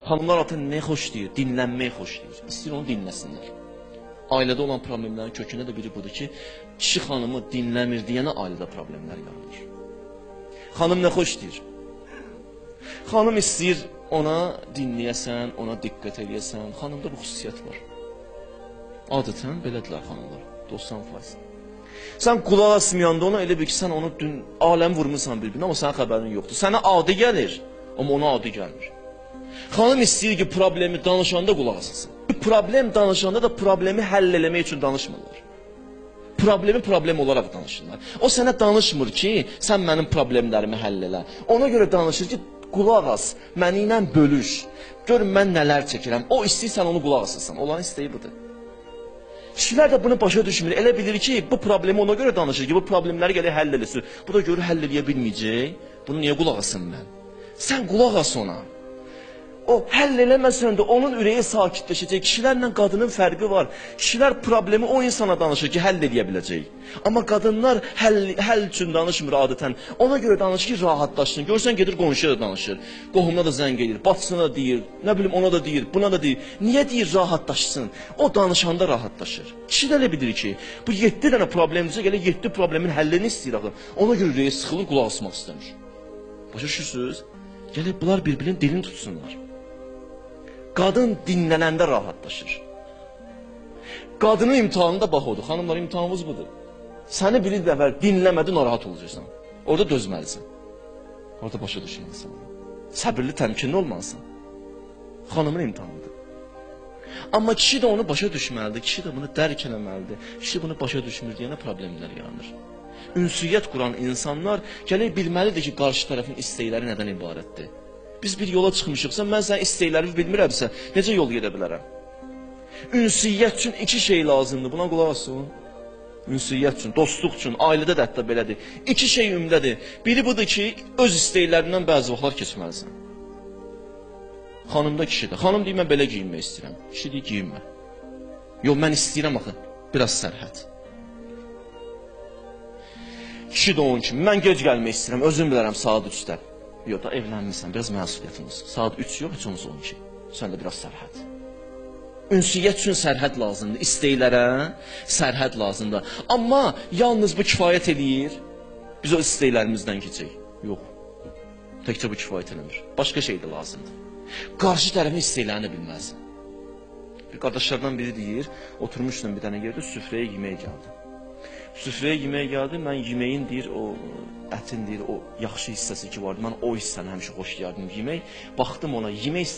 Xanımlar artıq nə xoşlayır? Dinlənməyi xoşlayır. İstəyir onu dinləsinlər. Ailədə olan problemlərin kökündə də biri budur ki, kişi xanımı dinləmir deyənə ailədə problemlər yaranır. Xanım nə xoşlayır? Xanım istəyir ona dinləyəsən, ona diqqət eləyəsən. Xanımda bu xüsusiyyət var. Adətən belədirlər xanımlar, 90%. Sən qulaq asmayanda ona elə bil ki, sən onu dün aləm vurmusan bir-birinə, amma sənin xəbərin yoxdur. Sənə adi gəlir, amma ona adi gəlmir. Xanım istəyir ki, problemi danışanda qulaq asasın. Problem danışanda da problemi həll eləmək üçün danışmırlar. Problemi problem olaraq danışırlar. O sənə danışmır ki, sən mənim problemlərimi həll elə. Ona görə danışır ki, qulaq as, məni ilə bölüş. Gör mən nələr çəkirəm. O istəyir sən onu qulaq asasan. Onların istəyi budur. Kişilər də bunu başa düşmür. Elə bilir ki, bu problemi ona görə danışır ki, bu problemləri gələk həll eləsin. Bu da görür həll eləyə bilməyəcək. Bunu niyə qulaq asın mən? Sən qulaq as ona. O həll eləməsən də onun ürəyi sakitləşəcək. Kişilərlə qadının fərqi var. Kişilər problemi o insana danışır ki, həll eləyə biləcək. Amma qadınlar həll üçün danışmır adətən. Ona görə danışır ki, rahatlaşsın. Görsən gedir qonşuya da danışır. Qohumuna da zəng eləyir, bacısına da deyir, nə bilim ona da deyir, buna da deyir. Niyə deyir rahatlaşsın? O danışanda rahatlaşır. Kişi də elə bilir ki, bu 7 dənə problemdirsə, gələ 7 problemin həllini istəyir axı. Ona görə ürəyi sıxılır, qulaq asmaq istəmir. Başa düşürsünüz? Gələk bunlar bir-birinin dilini tutsunlar. Qadın dinlənəndə rahatlaşır. Qadının imtahanı da bax odur. Xanımlar, imtahanımız budur. Səni bir dəfə dinləmədi, narahat olacaqsan. Orada dözməlisən. Orada başa düşməlisən. Səbirli, təmkinli olmalısan. Xanımın imtahanıdır. Amma kişi də onu başa düşməlidir. Kişi də bunu dərk eləməlidir. Kişi bunu başa düşmür deyənə problemlər yaranır. Ünsiyyət quran insanlar gələk bilməlidir ki, qarşı tərəfin istəkləri nədən ibarətdir. Biz bir yola çıxmışıqsa, mən sənin istəklərimi bilmirəmsə, necə yol gedə bilərəm? Ünsiyyət üçün iki şey lazımdır, buna qulaq asın. Ünsiyyət üçün, dostluq üçün, ailədə də hətta belədir. İki şey ümdədir. Biri budur ki, öz istəklərindən bəzi vaxtlar keçməlisən. Xanımda kişidir. Xanım deyir, mən belə geyinmək istəyirəm. Kişi deyir, geyinmə. Yox, mən istəyirəm axı, biraz sərhəd. Kişi də onun kimi, mən gec gəlmək istəyirəm, özüm bilərəm saat 3-də. Yox da evlənmirsən, biraz məsuliyyətin olsun. Saat 3 yox, heç olmasa 12. Sən də biraz sərhəd. Ünsiyyət üçün sərhəd lazımdır, istəklərə sərhəd lazımdır. Amma yalnız bu kifayət eləyir, biz o istəklərimizdən keçək. Yox, təkcə bu kifayət eləmir. Başqa şey də lazımdır. Qarşı tərəfin istəklərini bilməlisən. Bir qardaşlardan biri deyir, oturmuşdum bir dənə yerdə, süfrəyə yemək gəldi. Süfrəyə yemək gəldi, mən yeməyin deyir, o ətin deyir, o yaxşı hissəsi ki vardı, mən o hissəni həmişə xoşlayardım yemək. Baxdım ona, yemək